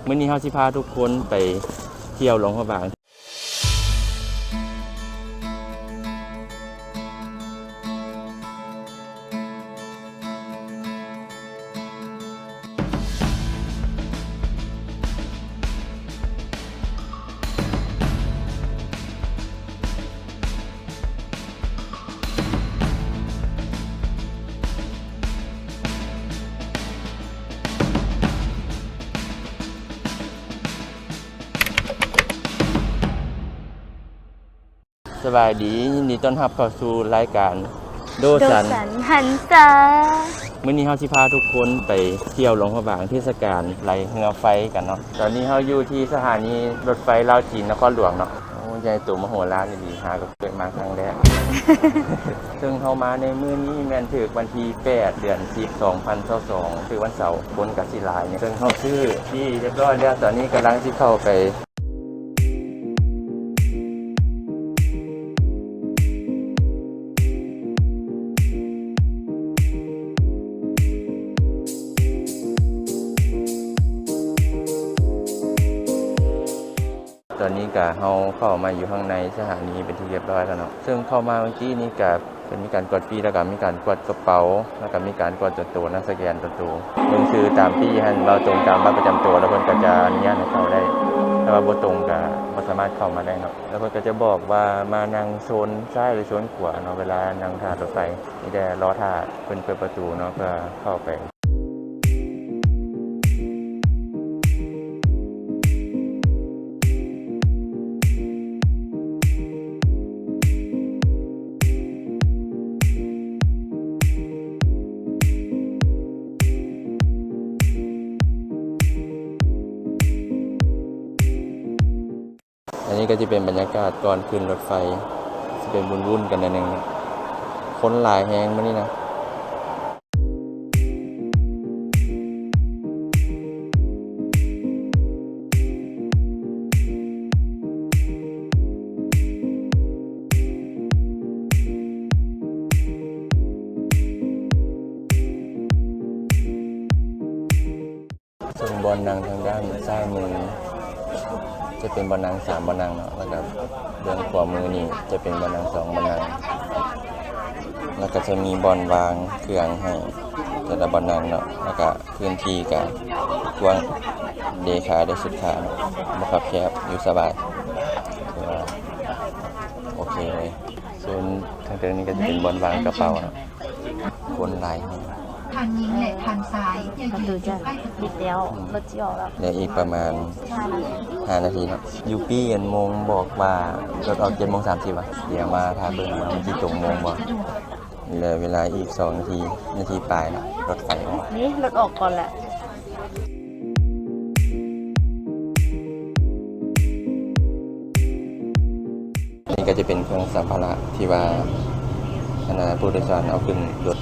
ມື້ນີ້ເຮົາຊິພາທຸກຄົນໄປທ່ຽວຫຼວງພະບາງ. ສະບາຍດີ ຍິນດີຕ້ອນຮັບເຂົ້າສູ່ລາຍການໂດສັນ ໂດສັນຫັນສາ. ມື້ນີ້ເຮົາຊິພາທຸກຄົນໄປທ່ຽວຫຼວງພະບາງ ເທດສະການໄຫຼເຮືອໄຟກັນເນາະ. ຕອນນີ້ເຮົາຢູ່ທີ່ສະຖານີລົດໄຟລາວຈີນນະຄອນຫຼວງເນາະ. ໂອ້ ໃຫຍ່ໂຕມະໂຫລານອີ່ຫຼີ ຫາກໍເຄີຍມາຄັ້ງແລກ. ເຊິ່ງເຮົາມາໃນມື້ນີ້ແມ່ນຖືກວັນທີແປດ ເດືອນສິບ ສອງພັນຊາວສອງ ຖືກວັນເສົາ ຄົນກໍຊິຫຼາຍ. ເຊິ່ງເຮົາຊື້ທີ່ຮຽບຮ້ອຍແລ້ວ ຕອນນີ້ກຳລັງຊິເຂົ້າໄປ. ຕອນນີ້ກະເຮົາເຂົ້າມາຢູ່ຂ້າງໃນສະຖານີເປັນທີ່ຮຽບຮ້ອຍແລ້ວເນາະ. ເຊິ່ງເຂົ້າມາເມື່ອກີ້ນີ້ກະເພິ່ນມີການກວດປີ້ ແລ້ວກະມີການກວດກະເປົາ ແລ້ວກະມີການກວດຕົວໂຕນະ ສະແກນຕົວໂຕ ເບິ່ງຊື່ຕາມປີ້ຫັ້ນ ເວົ້າຕົງຕາມບັດປະຈຳຕົວ ແລ້ວເພິ່ນກະຈະອະນຸຍາດໃຫ້ເຂົ້າໄດ້. ຖ້າວ່າບໍ່ຕົງກະບໍ່ສາມາດເຂົ້າມາໄດ້ເນາະ. ແລ້ວເພິ່ນກໍຈະບອກວ່າມານັ່ງໂຊນຊ້າຍ ຫຼື ໂຊນຂວາເນາະ ເວລານັ່ງຖ້າລົດໄຟ. ມີແຕ່ລໍຖ້າເພິ່ນເປີດປະຕູເນາະ ເພື່ອເຂົ້າໄປ. ອັນນີ້ກໍຈະເປັນບັນຍາກາດກ່ອນຂຶ້ນລົດໄຟ ຊິເປັນວຸ້ນໆກັນໜ້ອຍໜຶ່ງ. ຄົນຫຼາຍແຮງມື້ນີ້ນະ. ເຊິ່ງບ່ອນນັ່ງທາງດ້ານຊ້າຍມືຈະເປັນບ່ອນນັ່ງສາມບ່ອນນັ່ງເນາະ, ແລ້ວກະເບື້ອງຂວາມືນີ້ຈະເປັນບ່ອນນັ່ງສອງບ່ອນນັ່ງ, ແລ້ວກະຈະມີບ່ອນວາງເຄື່ອງໃຫ້ແຕ່ລະບ່ອນນັ່ງເນາະ, ແລ້ວກະພື້ນທີ່ກະກວ້າງ ເດຄາໄດ້ສຸດຂາເນາະ, ບໍ່ຄັບແຄບ ຢູ່ສະບາຍ ຖືວ່າໂອເຄເລີຍ. ສ່ວນທາງເທິງນີ້ກະຈະເປັນບ່ອນວາງກະເປົາເນາະ. ຄົນຫຼາຍແຮງ ທາງຍິງ ແລະ ທາງຊາຍ ປະຕູຈະປິດແລ້ວ ອືມ ລົດຊິອອກແລ້ວ ເຫຼືອອີກປະມານຫ້ານາທີ ຫ້ານາທີເນາະ. ຢູ່ປີ້ອັນໂມງບອກວ່າລົດອອກເຈັດໂມງສາມສິບຫວາ? ດຽວມາຖ້າເບິ່ງວ່າມັນຊິຕົງໂມງບໍ່. ເຫຼືອເວລາອີກສອງນາທີ ນາທີປາຍເນາະ ລົດໄຟອອກ. ນີ້ລົດອອກກ່ອນແຫຼະ. ນີ້ກະຈະເປັນເຄື່ອງສຳພາລະທີ່ວ່າ ອັນນ່າ ຜູ້ໂດຍສານເອົາຂຶ້ນລົດ.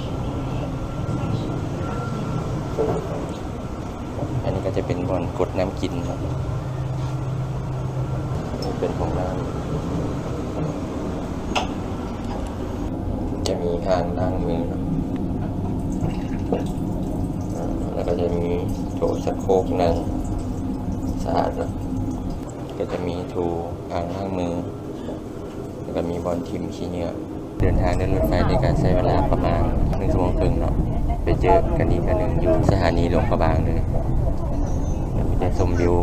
ອັນນີ້ກະຈະເປັນບ່ອນກົດນ້ຳກິນເນາະ, ເປັນຫ້ອງນ້ຳ ຈະມີອ່າງລ້າງມືເນາະ, ແລ້ວກະຈະມີໂຖຊັກໂຄກນັ່ງສະອາດເນາະ. ກະຈະມີຖູອ່າງລ້າງມື ແລ້ວກະມີບ່ອນຖິ້ມຂີ້ເຫຍື້ອ. ເດີນທາງດ້ວຍລົດໄຟນີ້ກະໃຊ້ເວລາປະມານໜຶ່ງຊົ່ວໂມງເຄິ່ງເນາະ. ໄປເຈີກັນອີກເທື່ອໜຶ່ງຢູ່ສະຖານີຫຼວງພະບາງເດີ. ມີແຕ່ຊົມວິວ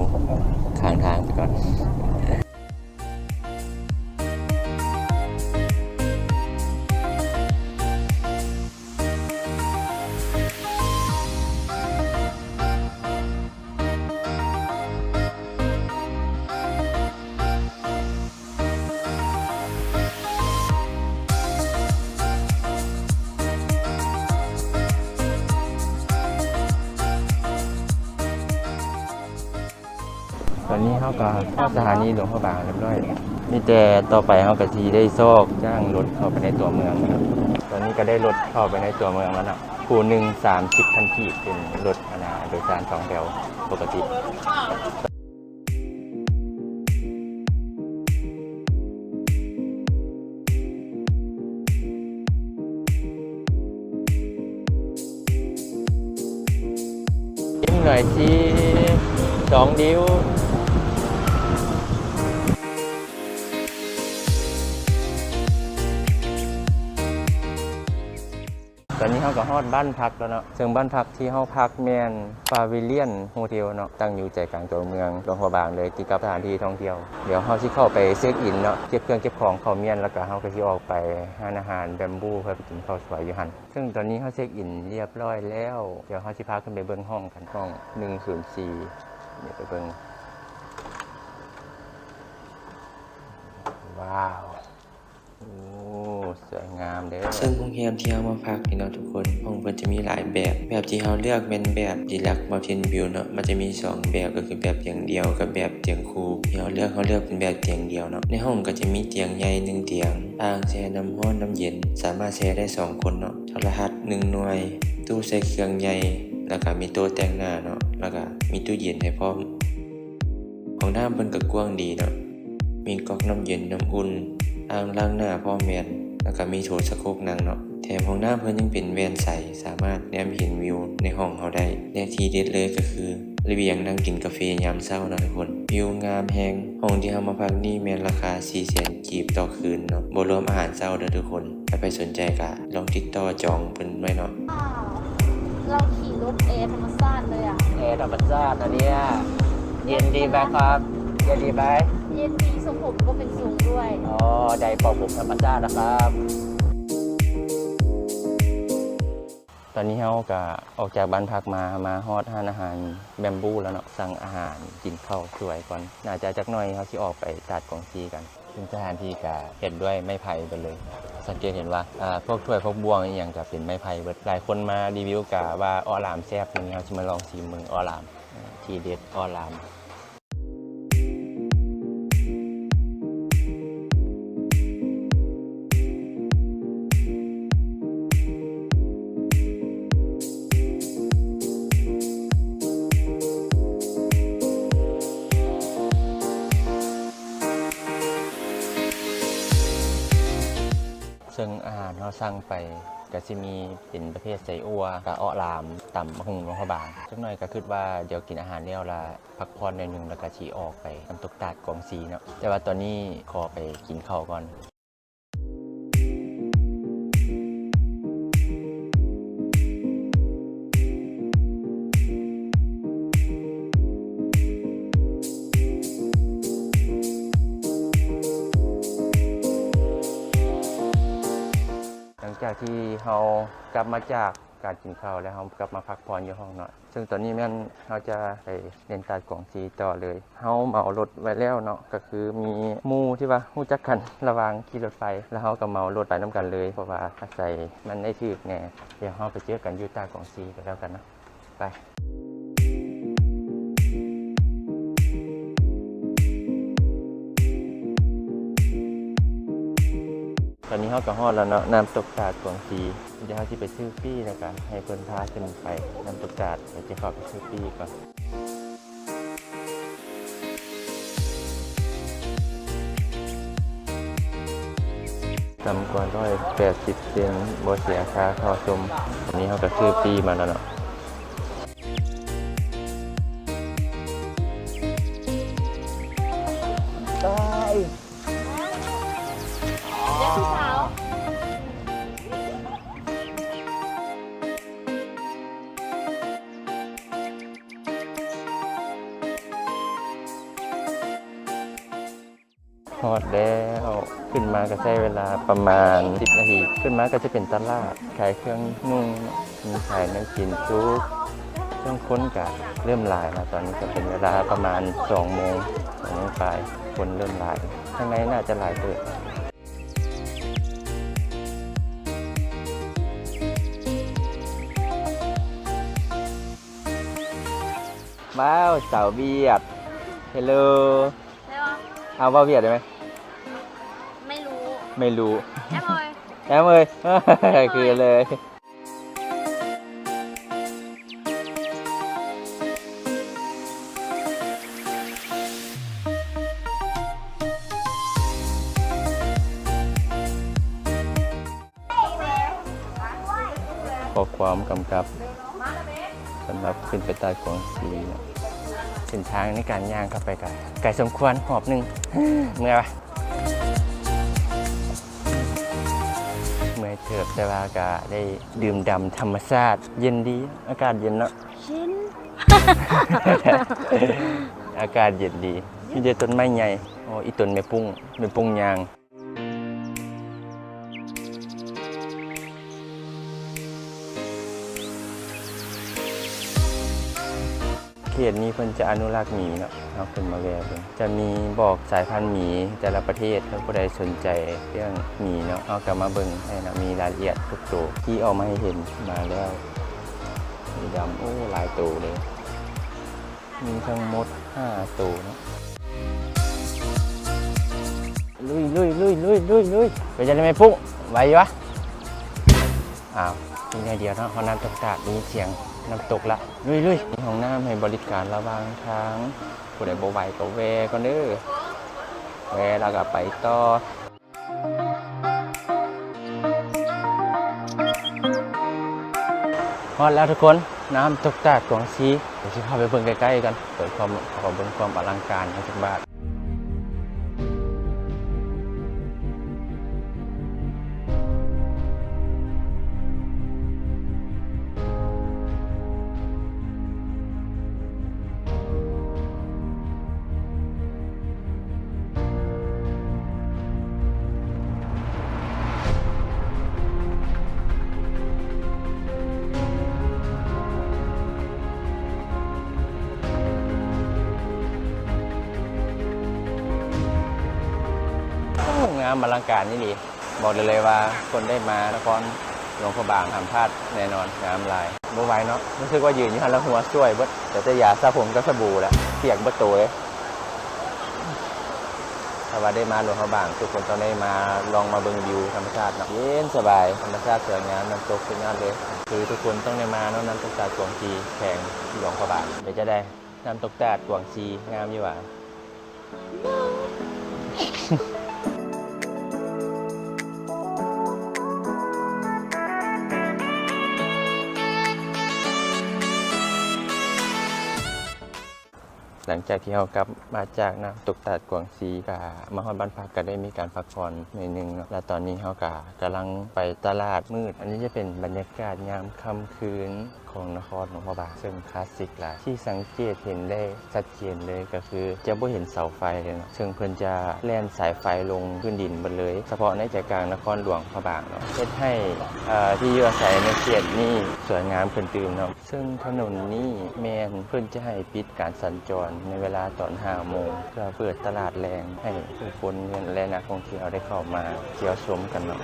ຂ້າງທາງໄປກ່ອນ. ຕອນນີ້ເຮົາກໍຮອດສະຖານີຫຼວງພະບາງຮຽບຮ້ອຍ, ມີແຕ່ຕໍ່ໄປເຮົາກໍຊິໄດ້ຊອກຈ້າງລົດເຂົ້າໄປໃນຕົວເມືອງແລ້ວ. ຕອນນີ້ກໍໄດ້ລົດເຂົ້າໄປໃນຕົວເມືອງແລ້ວເນາະ, ຄູ່ໜຶ່ງສາມສິບພັນກີບ ເປັນລົດ ອັນນ່າ ໂດຍສານສອງແຖວປົກກະຕິ. ຍິ້ມໜ້ອຍຊິ. ສອງດິ້ວ. ຕອນນີ້ເຮົາກໍຮອດບ້ານພັກແລ້ວເນາະ, ເຊິ່ງບ້ານພັກທີ່ເຮົາພັກແມ່ນ Pavilion Hotel ເນາະ, ຕັ້ງຢູ່ໃຈກາງຕົວເມືອງຫຼວງພະບາງເລີຍ, ຕິດກັບສະຖານທີ່ທ່ອງທ່ຽວ. ດຽວເຮົາຊິເຂົ້າໄປເຊັກອິນເນາະ, ເກັບເຄື່ອງເກັບຂອງເຂົ້າມ້ຽນ, ແລ້ວກໍເຮົາກໍຊິອອກໄປຮ້ານອາຫານ Bamboo ເພື່ອໄປກິນເຂົ້າສວຍຢູ່ຫັ້ນ. ເຊິ່ງຕອນນີ້ເຮົາເຊັກອິນລຽບຮ້ອຍແລ້ວ, ດຽວເຮົາຊິພາຂຶ້ນໄປເບິ່ງຫ້ອງກັນ, ຫ້ອງໜຶ່ງສູນສີ່ ດຽວໄປເບິ່ງ. ວ້າວ ໂອ້ ສວຍງາມເດີ. ເຊິ່ງໂຮງແຮມທີ່ເຮົາມາພັກນີ້ເນາະທຸກຄົນ, ຫ້ອງເພິ່ນຈະມີຫຼາຍແບບ, ແບບທີ່ເຮົາເລືອກແມ່ນແບບ Deluxe Mountain View ເນາະ, ມັນຈະມີສອງແບບ ກໍຄືແບບຕຽງດຽວກັບແບບຕຽງຄູ່. ທີ່ເຮົາເລືອກ, ເຮົາເລືອກເປັນແບບຕຽງດຽວເນາະ. ໃນຫ້ອງກໍຈະມີຕຽງໃຫຍ່ໜຶ່ງຕຽງ, ອ່າງແຊ່ນ້ຳຮ້ອນນ້ຳເຢັນ, ສາມາດແຊ່ໄດ້ສອງຄົນເນາະ, ໂທລະທັດໜຶ່ງໜ່ວຍ, ຕູ້ໃສ່ເຄື່ອງໃຫຍ່, ແລ້ວກໍມີໂຕະແຕ່ງໜ້າເນາະ, ແລ້ວກໍມີຕູ້ເຢັນໃຫ້ພ້ອມ. ຫ້ອງນ້ຳເພິ່ນກໍກວ້າງດີເນາະ, ມີກັອກນ້ຳເຢັນນ້ຳອຸ່ນ, ອ່າງລ້າງໜ້າພ້ອມແມ່ນ, ແລ້ວກໍມີໂຖສະໂຄກນັ່ງເນາະ. ແຖມຫ້ອງນ້ຳເພິ່ນຍັງເປັນແວ່ນໃສ, ສາມາດແນມເຫັນວິວໃນຫ້ອງເຮົາໄດ້. ແລະ ທີ່ເດັດເລີຍກໍຄືລະບຽງນັ່ງກິນກາເຟຍາມເຊົ້າເນາະທຸກຄົນ, ວິວງາມແຮງ. ຫ້ອງທີ່ເຮົາມາພັກນີ້ແມ່ນລາຄາສີ່ແສນກີບຕໍ່ຄືນເນາະ, ບໍ່ລວມອາຫານເຊົ້າເດີທຸກຄົນ. ຖ້າໃຜສົນໃຈກໍລອງຕິດຕໍ່ຈອງເພິ່ນໄວ້ເນາະ. ວ້າວ ເຮົາຂີ່ລົດແອທຳມະຊາດເລີຍອະ. ແອທຳມະຊາດອັນເນີ້ຍ ເຢັນດີໄໝຄັບ? ເຢັນດີໄໝ? ເຢັນດີ, ຊົງຜົມກໍເປັນສູງດ້ວຍ. ອໍ ໄດ້ເປົ່າຜົມທຳມະຊາດນະຄັບ. ຕອນນີ້ເຮົາກະອອກຈາກບ້ານພັກມາ, ມາຮອດຮ້ານອາຫານ Bamboo ແລ້ວເນາະ, ສັ່ງອາຫານກິນເຂົ້າສວຍກ່ອນ. ໜ້າຈະຈັກໜ້ອຍເຮົາຊິອອກໄປຕາດກອງຊີກັນ. ເຊິ່ງສະຖານທີ່ກະເຮັດດ້ວຍໄມ້ໄຜ່ເບິດເລີຍ. ສັງເກດເຫັນວ່າ ອາ ພວກຖ້ວຍພວກບ່ວງອີ່ຫຍັງກະເປັນໄມ້ໄຜ່ເບິດ. ຫຼາຍຄົນມາຣີວິວກະວ່າເອາະຫຼາມແຊບ, ມື້ນີ້ເຮົາຊິມາລອງຊີມເບິ່ງເອາະຫຼາມ. ເອີ ທີ່ເດັດເອາະຫຼາມ. ເຊິ່ງອາຫານເຮົາສັ່ງໄປກະຊິມີເປັນປະເພດໄສ້ອົ່ວ ກະເອາະຫຼາມ ຕຳບັກຫຸ່ງຫຼວງພະບາງ. ຈັກໜ້ອຍກະຄຶດວ່າດຽວກິນອາຫານແລ້ວລະ ພັກຜ່ອນໜ້ອຍໜຶ່ງ ແລ້ວກະຊິອອກໄປນ້ຳຕົກຕາດກອງຊີເນາະ, ແຕ່ວ່າຕອນນີ້ຂໍໄປກິນເຂົ້າກ່ອນ. ຫຼັງຈາກທີ່ເຮົາກັບມາຈາກການກິນເຂົ້າແລ້ວ, ເຮົາກັບມາພັກຜ່ອນຢູ່ຫ້ອງເນາະ. ເຊິ່ງຕອນນີ້ແມ່ນເຮົາຈະໄປຫຼິ້ນຕາດກອງຊີຕໍ່ເລີຍ. ເຮົາເໝົາລົດໄວ້ແລ້ວເນາະ, ກໍຄືມີໝູ່ທີ່ວ່າຮູ້ຈັກກັນລະຫວ່າງຂີ່ລົດໄຟ, ແລ້ວເຮົາກໍເໝົາລົດໄປນຳກັນເລີຍ, ເພາະວ່າອາໄສມັນໄດ້ຖືກແດ່. ດຽວເຮົາໄປເຈີກັນຢູ່ຕາດກອງຊີກໍແລ້ວກັນເນາະ. ໄປ. ຕອນນີ້ເຮົາກໍຮອດແລ້ວເນາະ, ນ້ຳຕົກຕາດກວາງຊີ. ດຽວເຮົາຊິໄປຊື້ປີ້ ແລ້ວກໍໃຫ້ເພິ່ນພາຂຶ້ນໄປນ້ຳຕົກຕາດ, ດຽວຈະເຂົ້າໄປຊື້ປີ້ກ່ອນ. ຕ່ຳກວ່າຮ້ອຍແປດສິບເຊັນ ບໍ່ເສຍຄ່າເຂົ້າຊົມ. ຕອນນີ້ເຮົາກໍຊື້ປີ້ມາແລ້ວເນາະ. ໄປ. ເດີຜູ້ສາວ. ຮອດແລ້ວ. ຂຶ້ນມາກໍໃຊ້ເວລາປະມານສິບນາທີ. ຂຶ້ນມາກໍຈະເປັນຕະຫຼາດຂາຍເຄື່ອງນຸ່ງ, ມີຂາຍແນວກິນສຸກ. ເຊິ່ງຄົນກະເລີ່ມຫຼາຍແລ້ວ, ຕອນນີ້ກະເປັນເວລາປະມານສອງໂມງ, ສອງໂມງປາຍ, ຄົນເລີ່ມຫຼາຍ. ຂ້າງໃນໜ້າຈະຫຼາຍເຕີບ. ວ້າວ ສາວຫວຽດ. Hello. ເວົ້າຫວຽດໄດ້ໄໝ? ໄມ່ຮູ້ ໄມ່ຮູ້. Em ơi. Em ơi. ຄືເລີຍ. ຂໍ້ຄວາມກຳກັບສຳລັບຂຶ້ນໄປຕາດກວາງຊີ. ເສັ້ນທາງໃນການຍ່າງເຂົ້າໄປກໍໄກສົມຄວນ ຫອບໜຶ່ງ ເມື່ອຍວະ ເມື່ອຍເຕີບ ແຕ່ວ່າກໍໄດ້ດື່ມດ່ຳທຳມະຊາດ ເຢັນດີ ອາກາດເຢັນເນາະ ເຢັນ ອາກາດເຢັນດີ ມີແຕ່ຕົ້ນໄມ້ໃຫຍ່. ໂອ້ ອີ່ຕົ້ນແມ່ປຸ້ງ ແມ່ປຸ້ງຍ່າງ. ເຂດນີ້ເພິ່ນຈະອະນຸລັກໝີເນາະ ເຮົາຂຶ້ນມາແວ່ເບິ່ງ ຈະມີບອກສາຍພັນໝີແຕ່ລະປະເທດ. ຖ້າຜູ້ໃດສົນໃຈເລື່ອງໝີເນາະ ເຮົາກໍມາເບິ່ງໃຫ້ເນາະ ມີລາຍລະອຽດທຸກໂຕທີ່ອອກມາໃຫ້ເຫັນ ມາແລ້ວ ສີດຳ ໂອ້ ຫຼາຍໂຕເລີຍ. ມີທັງໝົດຫ້າໂຕເນາະ ລຸຍໆໆໆໆ ເປັນຈັ່ງໃດແມ່ປຸ້ງ ໄຫວຢູ່ຫວາ? ອ້າວ ມີໜ້ອຍດຽວເນາະ ຮອດນ້ຳຕົກຕາດ ໄດ້ຍິນສຽງນ້ຳຕົກລະ ລຸຍໆ. ມີຫ້ອງນ້ຳໃຫ້ບໍລິການລະຫວ່າງທາງ ຜູ້ໃດບໍ່ໄຫວກໍແວ່ກ່ອນເດີ ແວ່ແລ້ວກໍໄປຕໍ່. ຮອດແລ້ວທຸກຄົນ ນ້ຳຕົກຕາດກວາງຊີ ດຽວຊິພາໄປເບິ່ງໃກ້ໆກັນ ເປີດຄວາມ ຂໍເບິ່ງຄວາມອະລັງການຈັກບາດ. ໂອ້ ງາມອະລັງການອີ່ຫຼີ. ບອກໄດ້ເລີຍວ່າຄົນໄດ້ມານະຄອນຫຼວງພະບາງຫ້າມພາດແນ່ນອນ ງາມຫຼາຍ. ບໍ່ໄຫວເນາະ ຮູ້ສຶກວ່າຢືນຢູ່ຫັ້ນແລ້ວຫົວສ່ວຍເບິດ ເຫຼືອແຕ່ຢາສະຜົມກັບສະບູແຫຼະ ປຽກເບິດໂຕເລີຍ. ຖ້າວ່າໄດ້ມາຫຼວງພະບາງ ທຸກຄົນຕ້ອງໄດ້ມາ ລອງມາເບິ່ງວິວທຳມະຊາດເນາະ ເຢັນສະບາຍ ທຳມະຊາດສວຍງາມ ນ້ຳຕົກສຸດຍອດເລີຍ. ຄືທຸກຄົນຕ້ອງໄດ້ມາເນາະ ນ້ຳຕົກຕາດກວາງຊີ ແຂວງຫຼວງພະບາງ. ເປັນຈັ່ງໃດ ນ້ຳຕົກຕາດກວາງຊີ ງາມຢູ່ຫວາ? ຫຼັງຈາກທີ່ເຮົາກັບມາຈາກນ້ຳຕົກຕາດກວາງຊີ ກະມາຮອດບ້ານພັກ ກະໄດ້ມີການພັກຜ່ອນໜ້ອຍໜຶ່ງເນາະ ແລະ ຕອນນີ້ເຮົາກະກຳລັງໄປຕະຫຼາດມືດ. ອັນນີ້ຈະເປັນບັນຍາກາດຍາມຄ່ຳຄືນ ຂອງນະຄອນຫຼວງພະບາງ ເຊິ່ງຄລາສສິກຫຼາຍ. ທີ່ສັງເກດເຫັນໄດ້ຊັດເຈນເລີຍກໍຄືຈະບໍ່ເຫັນເສົາໄຟເລີຍເນາະ ເຊິ່ງເພິ່ນຈະແລ່ນສາຍໄຟລົງພື້ນດິນເບິດເລີຍ ສະເພາະໃນໃຈກາງນະຄອນຫຼວງພະບາງເນາະ ເຮັດໃຫ້ ເອີ ທີ່ຢູ່ອາໄສໃນເຂດນີ້ສວຍງາມຂຶ້ນຕື່ມເນາະ. ເຊິ່ງຖະໜົນນີ້ແມ່ນເພິ່ນຈະໃຫ້ປິດການສັນຈອນໃນເວລາຕອນຫ້າໂມງ ເພື່ອເປີດຕະຫຼາດແລງໃຫ້ຜູ້ຄົນ ແລະ ນັກທ່ອງທ່ຽວໄດ້ເຂົ້າມາທ່ຽວຊົມກັນເນາະ.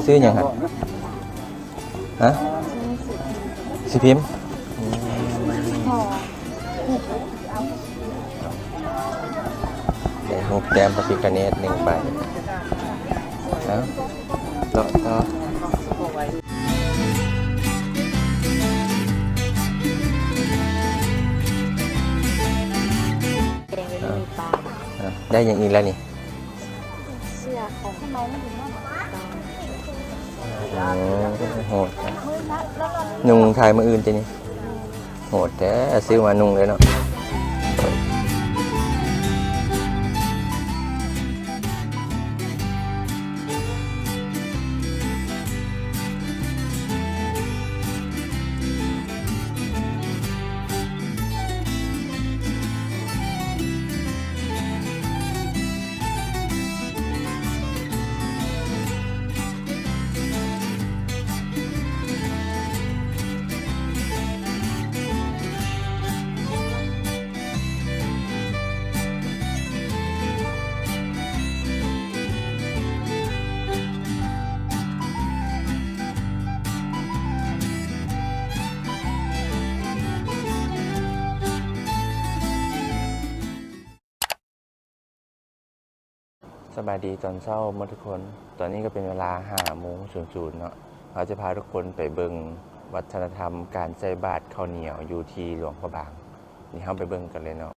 ຊື່ຫຍັງຫັ້ນ? ຮະ? ຊື່ພິມ? ອືມ ໄດ້ຮູບແຕ້ມພະພິຄະເນດໜຶ່ງໃບ. ເອົ້າ ເລາະຕໍ່. ໄດ້ຫຍັງອີກແລ້ວນີ້? ເສື້ອຂອງ ໂອ້ ໂຫດແທ້ ນຸ່ງຖ່າຍມື້ອື່ນຕິນີ້? ໂຫດແທ້ ຊື້ມານຸ່ງເລີຍເນາະ. ສະບາຍດີຕອນເຊົ້າໝົດທຸກຄົນ. ຕອນນີ້ກໍເປັນເວລາຫ້າໂມງສູນສູນເນາະ. ເຮົາຈະພາທຸກຄົນໄປເບິ່ງວັດທະນະທຳການໃສ່ບາດເຂົ້າໜຽວຢູ່ທີ່ຫຼວງພະບາງ. ນີ້ເຮົາໄປເບິ່ງກັນເລີຍເນາະ.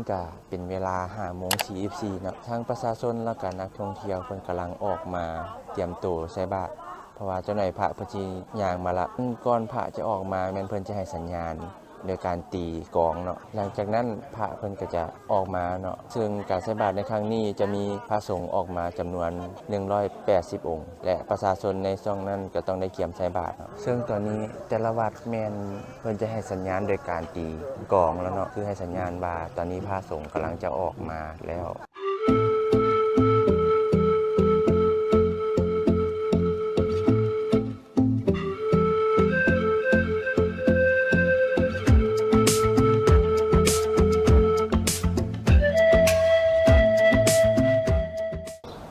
ກະເປັນເວລາຫ້າໂມງສີ່ສິບສີ່ເນາະ, ທັງປະຊາຊົນ ແລ້ວກະນັກທ່ອງທ່ຽວເພິ່ນກຳລັງອອກມາຕຽມໂຕໃສ່ບາດ ເພາະວ່າຈັກໜ່ອຍພະເພິ່ນຊິຍ່າງມາລະ. ກ່ອນພະຈະອອກມາແມ່ນເພິ່ນຈະໃຫ້ສັນຍານໂດຍການຕີກອງເນາະ, ຫຼັງຈາກນັ້ນພະເພິ່ນກໍຈະອອກມາເນາະ. ເຊິ່ງການໃສ່ບາດໃນຄັ້ງນີ້ຈະມີພະສົງອອກມາຈຳນວນໜຶ່ງຮ້ອຍແປດສິບອົງ ແລະ ປະຊາຊົນໃນຊ່ວງນັ້ນກໍຕ້ອງໄດ້ກຽມໃສ່ບາດເນາະ. ເຊິ່ງຕອນນີ້ແຕ່ລະວັດແມ່ນ ເພິ່ນຈະໃຫ້ສັນຍານໂດຍການຕີກອງແລ້ວເນາະ, ຄືໃຫ້ສັນຍານວ່າຕອນນີ້ພະສົງກຳລັງຈະອອກມາແລ້ວ.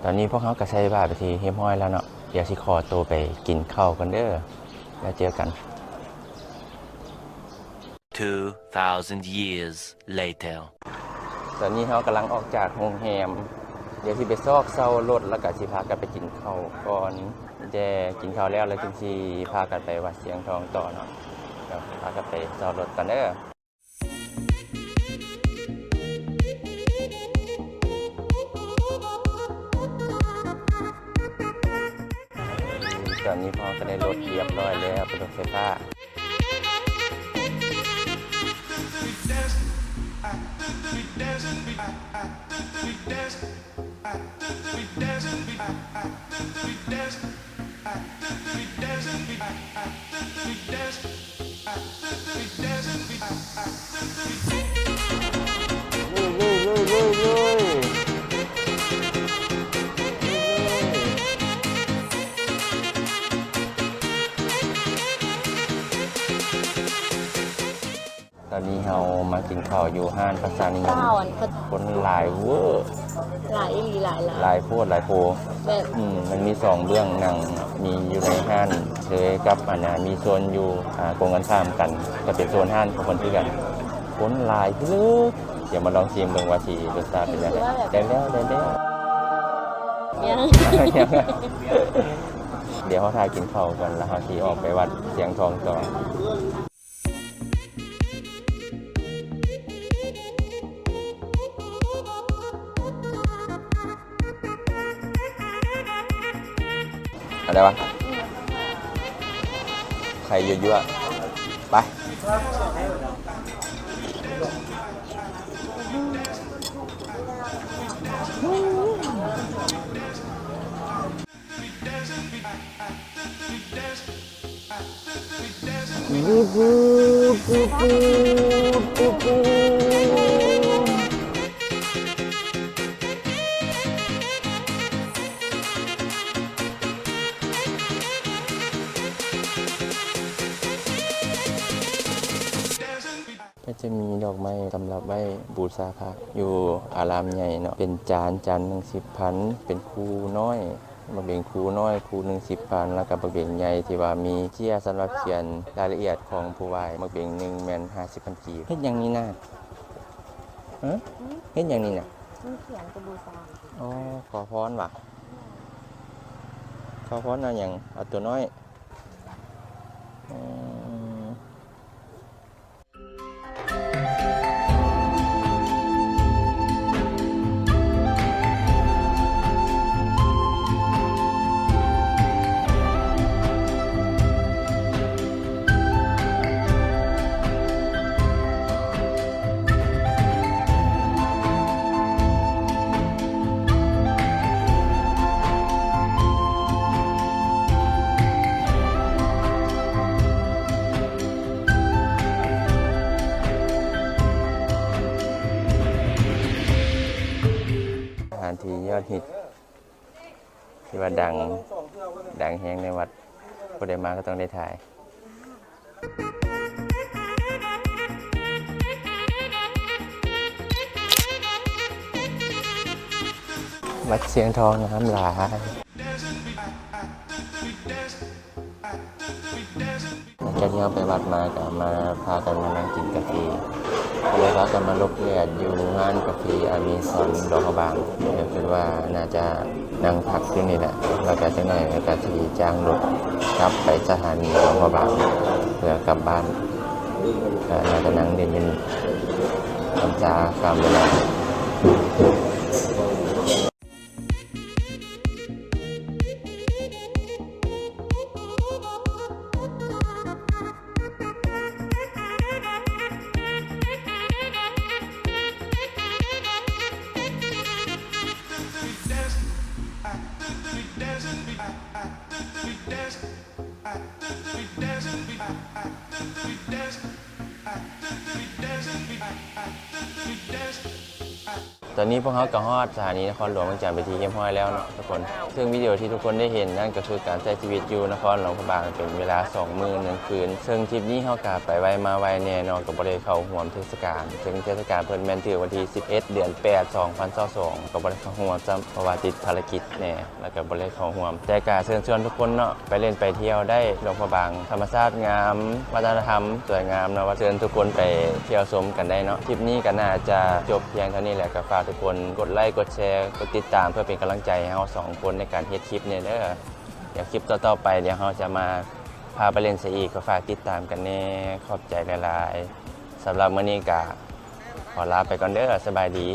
ຕອນນີ້ພວກເຮົາກໍໃສ່ບາດເປັນທີ່ຮຽບຮ້ອຍແລ້ວເນາະ, ດຽວຊິຂໍໂຕໄປກິນເຂົ້າກ່ອນເດີ ແລ້ວເຈີກັນ. Two thousand years later. ຕອນນີ້ເຮົາກຳລັງອອກຈາກໂຮງແຮມ, ດຽວຊິໄປຊອກເຊົ່າລົດ ແລ້ວກະຊິພາກັນໄປກິນເຂົ້າກ່ອນ. ແຕ່ກິນເຂົ້າແລ້ວ ແລ້ວຈຶ່ງຊິພາກັນໄປວັດຊຽງທອງຕໍ່ເນາະ. ດຽວພາກັນໄປເຊົ່າລົດກ່ອນເດີ. ຕອນນີ້ພວກເຮົາກໍໄດ້ລົດຮຽບຮ້ອຍແລ້ວ, ເປັນລົດໄຟຟ້າ. ຕອນນີ້ເຮົາມາກິນເຂົ້າຢູ່ຮ້ານປະຊານິຍົມ. ຄົນຫຼາຍເວີ້ ຫຼາຍອີ່ຫຼີ ຫຼາຍ ຫຼາຍ ຫຼາຍໂພດຫຼາຍໂພ. ແບບ ອືມ ມັນມີສອງເບື້ອງນັ່ງ ມີຢູ່ໃນຮ້ານເລີຍກັບອັນນ່າ ມີໂຊນຢູ່ ອ່າ ກົງກັນຂ້າມກັນ ກໍເປັນໂຊນຮ້ານຂອງເພິ່ນຄືກັນ. ຄົນຫຼາຍເລີຍ. ດຽວມາລອງຊີມເບິ່ງວ່າຊິລົດຊາດເປັນຈັ່ງໃດ. ໄດ້ແລ້ວ ໄດ້ແລ້ວ. ຍັງ ດຽວເຮົາຖ້າກິນເຂົ້າກ່ອນ ແລ້ວເຮົາຊິອອກໄປວັດຊຽງທອງຕໍ່. ເອົາໄດ້ປະ? ໄຂ່ຍົວໆ ໄປ. ກໍຈະມີດອກໄມ້ສຳລັບໄວ້ບູຊາພະຢູ່ອາລາມໃຫຍ່ເນາະ, ເປັນຈານ ຈານໜຶ່ງສິບພັນ, ເປັນຄູນ້ອຍ ໝາກເບັງຄູນ້ອຍ ຄູໜຶ່ງສິບພັນ, ແລ້ວກໍໝາກເບັງໃຫຍ່ທີ່ວ່າມີເຈ້ຍສຳລັບຂຽນລາຍລະອຽດຂອງຜູ້ໄຫວ້ ໝາກເບັງໜຶ່ງແມ່ນຫ້າສິບພັນກີບ. ເຮັດຫຍັງນີ້ນະ? ຮະ? ເຮັດຫຍັງນີ້ນະ? ມັນຂຽນຈະບູຊາ. ອໍ ຂໍພອນຫວາ? ຂໍພອນເອົາຫຍັງ? ເອົາຕົວນ້ອຍ. ອືມ. ສະຖານທີ່ຍອດຮິດທີ່ວ່າດັງ ດັງແຮງໃນວັດ, ຜູ້ໃດມາກໍຕ້ອງໄດ້ຖ່າຍ. ວັດຊຽງທອງງາມຫຼາຍ. ຫຼັງຈາກທີ່ເຮົາໄປວັດມາ ກໍມາ ພາກັນມານັ່ງກິນກາເຟ, ກໍເລີຍພາກັນມາຫຼົບແດດຢູ່ຮ້ານກາເຟອາເມຊອນຫຼວງພະບາງ. ກໍຄິດວ່າໜ້າຈະນັ່ງພັກຢູ່ນີ້ແຫຼະ, ແລ້ວກໍຈັກໜ້ອຍກໍຊິຈ້າງລົດກັບໄປສະຖານີຫຼວງພະບາງ ເພື່ອກັບບ້ານ. ກໍໜ້າຈະນັ່ງຫຼິ້ນຢູ່ນີ້. ນ້ຳຊາຕາມເວລາ. ຕອນນີ້ພວກເຮົາກໍຮອດສະຖານີນະຄອນຫຼວງວຽງຈັນເປັນທີ່ຮຽບຮ້ອຍແລ້ວເນາະທຸກຄົນ. ເຊິ່ງວິດີໂອທີ່ທຸກຄົນໄດ້ເຫັນນັ້ນກໍຄືການໃຊ້ຊີວິດຢູ່ນະຄອນຫຼວງພະບາງເປັນເວລາສອງມື້ໜຶ່ງຄືນ. ເຊິ່ງທຣິບນີ້ເຮົາກໍໄປໄວມາໄວແນ່ເນາະ ກໍບໍ່ໄດ້ເຂົ້າຮ່ວມເທດສະການ. ເຊິ່ງເທດສະການເພິ່ນແມ່ນຖືກວັນທີສິບເອັດ ເດືອນແປດ ສອງພັນຊາວສອງ ກໍບໍ່ໄດ້ເຂົ້າຮ່ວມຊ້ຳ ເພາະວ່າຕິດພາລະກິດແນ່ ແລ້ວກໍບໍ່ໄດ້ເຂົ້າຮ່ວມ. ແຕ່ກໍເຊີນຊວນທຸກຄົນເນາະ ໄປຫຼິ້ນໄປທ່ຽວໄດ້ ຫຼວງພະບາງ ທຳມະຊາດງາມ ວັດທະນະທຳສວຍງາມເນາະ ວ່າເຊີນທຸກຄົນໄປທ່ຽວຊົມກັນໄດ້ເນາະ. ຄລິບນີ້ກໍໜ້າຈະຈົບພຽງເທົ່ານີ້ແຫຼະ ກໍຝາກທຸກຄົນກົດໄລ ກົດແຊ ກົດຕິດຕາມ ເພື່ອເປັນກຳລັງໃຈໃຫ້ເຮົາສອງຄົນໃນການເຮັດຄລິບແນ່ເດີ. ດຽວຄລິບຕໍ່ໆໄປ ດຽວເຮົາຈະມາພາໄປຫຼິ້ນໃສອີກ ກໍຝາກຕິດຕາມກັນແນ່. ຂອບໃຈຫຼາຍໆ. ສຳລັບມື້ນີ້ກໍຂໍລາໄປກ່ອນເດີ. ສະບາຍດີ.